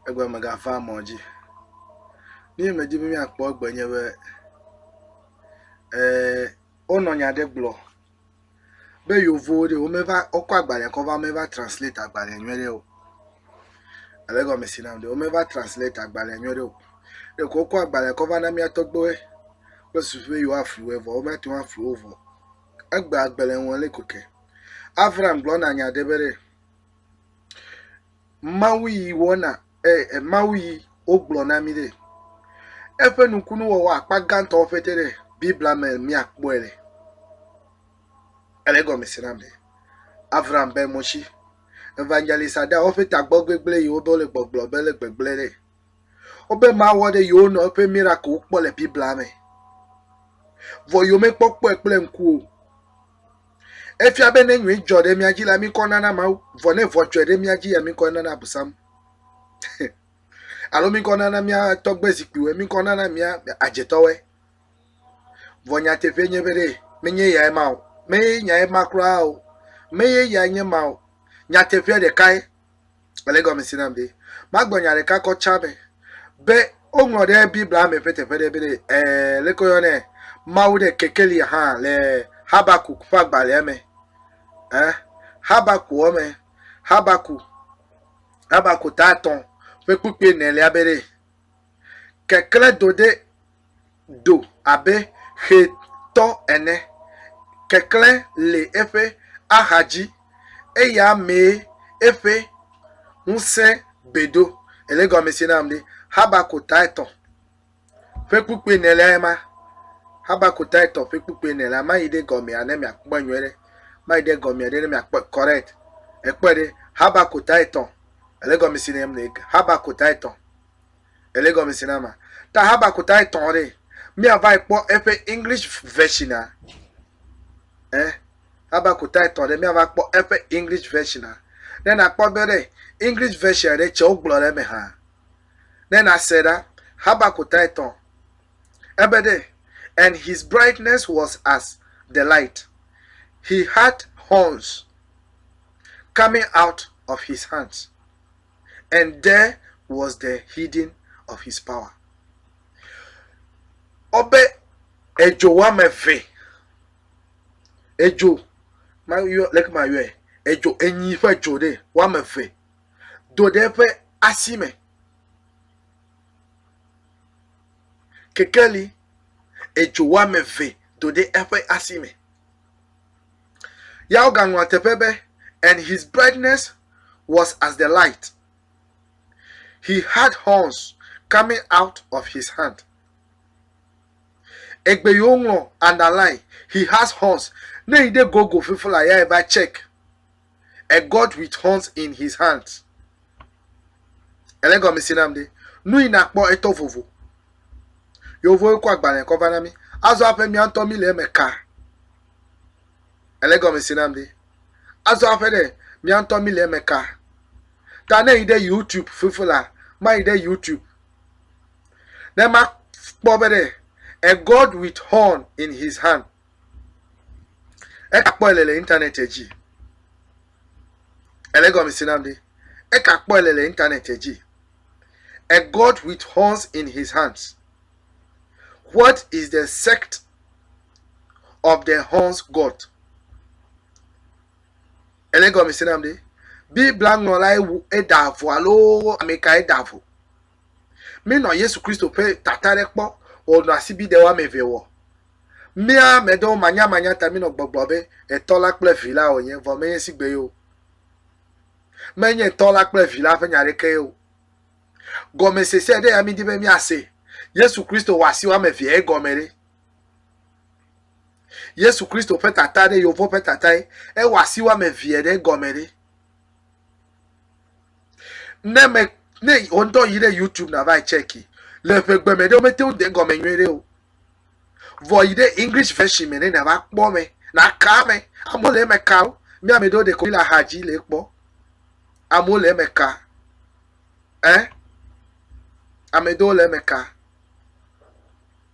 Egbe megava mɔ dzi. Nu yi medi be míakpɔ egbe nye be ee wonɔ nya ɖe gblɔ be yevuwo ɖe womeva wokɔ agbalẽ kɔ va womeva translate agbalẽ nyuie ɖe o. Ele egɔme si nam ɖe womeva translate agbalẽ nyuie ɖe o. Ɖeko wokɔ agbalẽ kɔ va na mía tɔgbuiwoe kple susu be yewoaflu woe vɔ womate ŋu aflu wo vɔ. Egbe agbalẽ ŋlɔli ko ke. Avram gblɔna nya ɖe be ɖe Mawu yi wɔna e Mawu yi wogblɔ na mí ɖe eƒe nukunuwɔwɔ akpa gãtɔwo ƒete ɖe Biblia me míakpɔe le. Ele egɔme se nam ɖe. Avram be mɔtsi. Evangelist aɖewo woƒe tagbɔ gbegblẽ yi wobe wole gbɔgblɔ be le gbegblẽ ɖe. Wobe mawɔ ɖe yewo nɔ eƒe miracle kpɔ le Biblia me. Vɔ yewo mekpɔ kpɔe kple ŋku o. Efia be ne nyui dzɔ ɖe mía dzi la, míkɔ nana Mawu, vɔ ne vɔ dzɔe ɖe mía dzi ya míkɔ nana Abosam. Alo míkɔ nana mía tɔgbe zikpuiwoe, míkɔ nana mía adzetɔwoe. Vɔ nyateƒe nye be ɖe menye yae ma o. Menye nyae ma kura o. Menye yae nye ma o. Nyateƒea ɖekae. Ele egɔme si nam be magblɔ nya ɖeka kɔ tsã me be woŋlɔ ɖe Biblia me ƒe teƒe ɖe be ɖe ɛɛ leke woyɔnɛ Mawu ɖe kekeli hã le Habakuk ƒe agbalẽa me. Ɛ Habakuk me Habakuk Habakuk ta etɔ̃ ƒe kpukpui enelia be ɖe keklẽ do ɖe do abe ɣe tɔ ene. Keklẽ le eƒe axa dzi, eya mee eƒe ŋusẽ be ɖo. Ele egɔme se nam ɖe. Habakuk ta etɔ̃ ƒe kpukpui enelia ema. Habakuk ta etɔ̃ ƒe kpukpui enelia. Mayi ɖe gɔmea ne miakpɔe nyuie ɖe. Mayi ɖe gɔmea ɖe ne miakpɔe correct. Ekpɔe ɖe. Habakuk ta etɔ̃. Ele egɔme se nam ɖe. Habakuk ta etɔ̃. Ele gɔme si na ma. Ta Habakuk ta etɔ̃ ɖe. Míava yi kpɔ eƒe English version a. Eh, Habakuk ta etɔ̃ ɖe míava kpɔ eƒe English version a. Ne nakpɔ be ɖe English version ɖe tse wogblɔ ɖe eme hã. Ne nase ɖa, Habakuk ta etɔ̃. Ebe ɖe, and his brightness was as the light. He had horns coming out of his hands. and there was the hidden of his power. Wobe edzo woame eve, edzo mayɔ leke mayɔe, edzo enyi ƒe dzo ɖe woame eve do ɖe eƒe asi me. Kekeli edzo woame eve do ɖe eƒe asi me. Ya wogaŋlɔ teƒe be and his brightness was as the light. He had horns coming out of his hand. Egbe yi woŋlɔ underline he has horns. Ne yi ɖe Google fifi la ya eva check a god with horns in his hands. Ele gɔme si nam ɖe. Nu yi nakpɔ etɔ vovo. Yevowo kɔ agbalẽ kɔ va na mi. Azɔ aƒe mía ŋutɔ mi le eme ka. Ele gɔme si nam ɖe. Azɔ aƒe ɖe mía ŋutɔ mi le eme ka. Ta ne yi ɖe YouTube fifi la, mayi ɖe YouTube. Ne ma kpɔ be ɖe a god with horn in his hand. Eka kpɔe le le internet dzi. Ele gɔme si nam ɖe. Eka kpɔe le le internet dzi. A god with horns in his hands. What is the sect of the horns god? Ele gɔme se nam ɖe. Biblia ŋlɔla ewu eda avo alo ame ka eda avo. Minɔ Yesu Kristo ƒe tata ɖe kpɔ wònɔ asibi ɖe woame eve wɔ. Mía ame ɖewo manyamanya ta minɔ gbɔgblɔ be etɔ la kple vi la wònye vɔ menye sigbe ye o. Menye tɔ la kple vi la ƒe nya ɖeke ye o. Gɔmesese ɖe ya mídi be míase. Yesu Kristo wɔ asi woame evea egɔme ɖe. Yesu Kristo ƒe tata ɖe yevo ƒe tata ye ewɔ asi woame evea ɖe egɔme ɖe. Ne me ne wò ŋutɔ yi ɖe YouTube nava check le ƒegbe me ɖe womete ŋu de egɔme nyuie ɖe o. Vɔ yi ɖe English version me ne nava kpɔ me naka me amewo le eme ka wo. Mi ame ɖewo ɖeko le axa dzi le ekpɔ. Amewo le eme ka. Eh? Ame ɖewo le eme ka.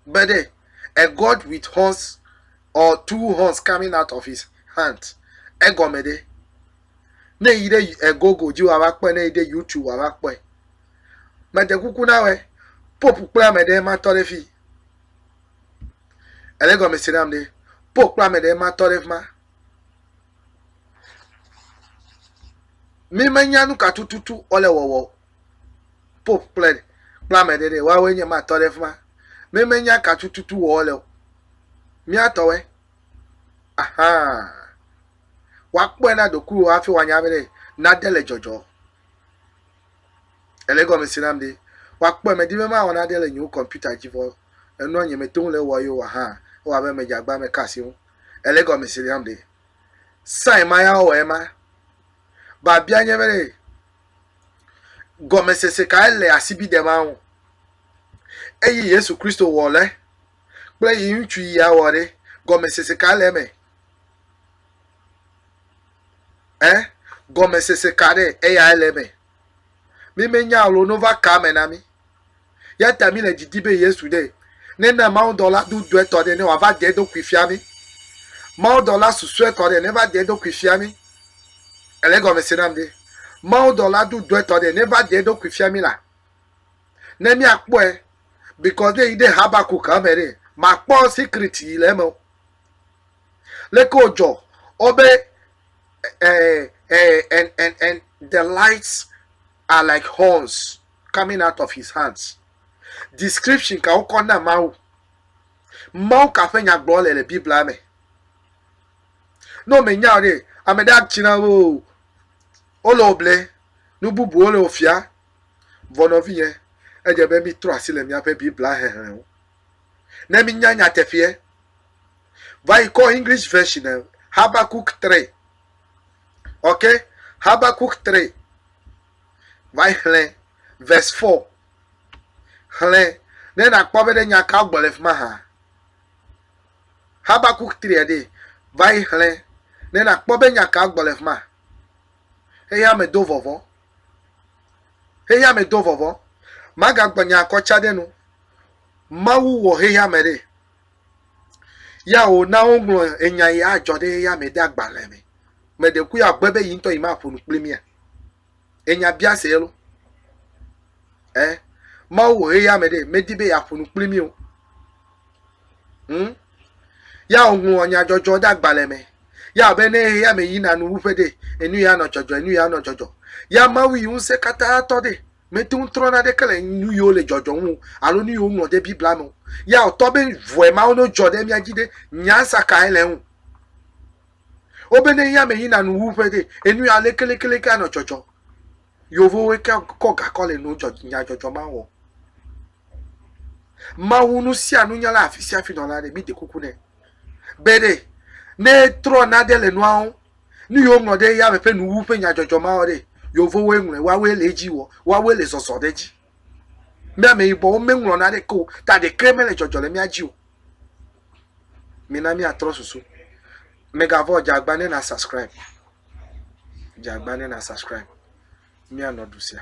Be ɖe a God with horns or two horns coming out of his hand. Egɔme ɖe. Ne yi ɖe Google dzi wòava kpɔe, ne yi ɖe YouTube wòava kpɔe. Meɖe kuku na wɛ. Pope kple ame ɖe ma tɔ ɖe fi. Ele gɔme se nam ɖe. Pope kple ame ɖe ma tɔ ɖe fi ma. Mi menya nu ka tututu wole wɔwɔ o. Pope kple kple ame ɖe ɖe woawoe nye ma tɔ ɖe fi ma. Mi menya ka tututu wɔ wole o. Mía tɔwoe. Ahan. Woakpɔe na ɖokuiwò hafi woanya be ɖe nade le dzɔdzɔ. Ele egɔme se nam ɖe. Woakpɔe medi be mawɔ nane le nye kɔmputa dzi vɔ enua nye mete ŋu le ewɔ ye o hã. Ewɔ abe medze agba meka asi ŋu. Ele egɔme se nam ɖe. Sign ma ya wowɔ ema. Biabia nye be ɖe gɔmesese kae le asibide ma ŋu? Eyi Yesu Kristo wɔ le kple yi ŋutsu yia wɔ ɖe gɔmesese kae le eme? Ɛ? Gɔmesese ka ɖe eyae le eme? Mi menya o lo no va ka me na mi. Ya ta mi le didi be Yesu ɖe nena mawudɔla dudɔetɔ ɖe ne wòava ɖe eɖokui fia mi. Mawudɔla susɔetɔ ɖe neva ɖe eɖokui fia mi. Ele egɔme se nam ɖe. Mawudɔla dudɔetɔ ɖe neva ɖe eɖokui fia mi la. Ne miakpɔe because ne yi ɖe Habakuk eme ɖe makpɔ secret yi le eme o. Leke wòdzɔ wobe eh, eh, and, and, and the lights are like horns coming out of his hands. Description ka wokɔ na Mawu? Mawu ka ƒe nya gblɔ le le Biblia me? Ne womenya o ɖe, ame ɖe atsi na wo wole wo ble, nu bubuwo le wo fia. Vɔ nɔvinye, edze be mítrɔ asi le míaƒe Biblia xexlẽ ŋu. Ne mínya nyateƒeɛ, Va yi kɔ English version Habakkuk 3. Ok, Habakkuk 3. Va yi xlẽ verse 4. Xlẽ ne nakpɔ be ɖe nya ka gblɔ le fi ma hã. Habakkuk 3 ɖe va yi xlẽ ne nakpɔ be nya ka gblɔ le fi ma. Xexea me do vɔvɔ. Xexea me do vɔvɔ. Magagblɔ nya kɔ tsa ɖe nu. Mawu wɔ xexea me ɖe. Ya wòna woŋlɔ enya yi adzɔ ɖe xexea me ɖe agbalẽ me. Meɖe ku ya gbe be yi ŋutɔ yi maƒo nu kpli mía. Enya bia se lo. Eh, Mawu wɔ xexea me ɖe, medi be yeaƒo nu kpli mí o. Hmm? Ya wòŋlɔ nyadzɔdzɔ ɖe agbalẽ me. Ya be ne xexea me yina nuwuƒe ɖe, enu ya nɔ dzɔdzɔ, enu ya nɔ dzɔdzɔ. Ya Mawu yi ŋusẽ katã tɔ ɖe, Mete ŋu trɔ naneke le nu yiwo le dzɔdzɔ ŋu o, alo nu yiwo woŋlɔ ɖe Biblia me o. Ya wòtɔ be vɔe mawo ne dzɔ ɖe mía dzi ɖe, nya sa kae le eŋu? Wobe ne ya me yina nuwuƒe ɖe, enu ya lekelekeleke anɔ dzɔdzɔ. Yevowoe ke kɔ gakɔ le nu dzɔ, nya dzɔdzɔ ma wɔ. Mawu nu sia nunyala afi sia afi nɔla ɖe, mi de kuku nɛ. Be ɖe, ne trɔ nane le nua ŋu, Nu yi woŋlɔ ɖe eyame ƒe nuwu ƒe nyadzɔdzɔ mawo ɖe, yevowoe ŋlɔe, woawoe le edzi wɔ, woawoe le zɔzɔ ɖe edzi. Mía ameyibɔwo meŋlɔ naneke o, ta ɖeke mele dzɔdzɔ le mía dzi o. Mina míatrɔ susu. Megavɔ dze agba ne na subscribe. Dze agba ne na subscribe. Míanɔ du sia.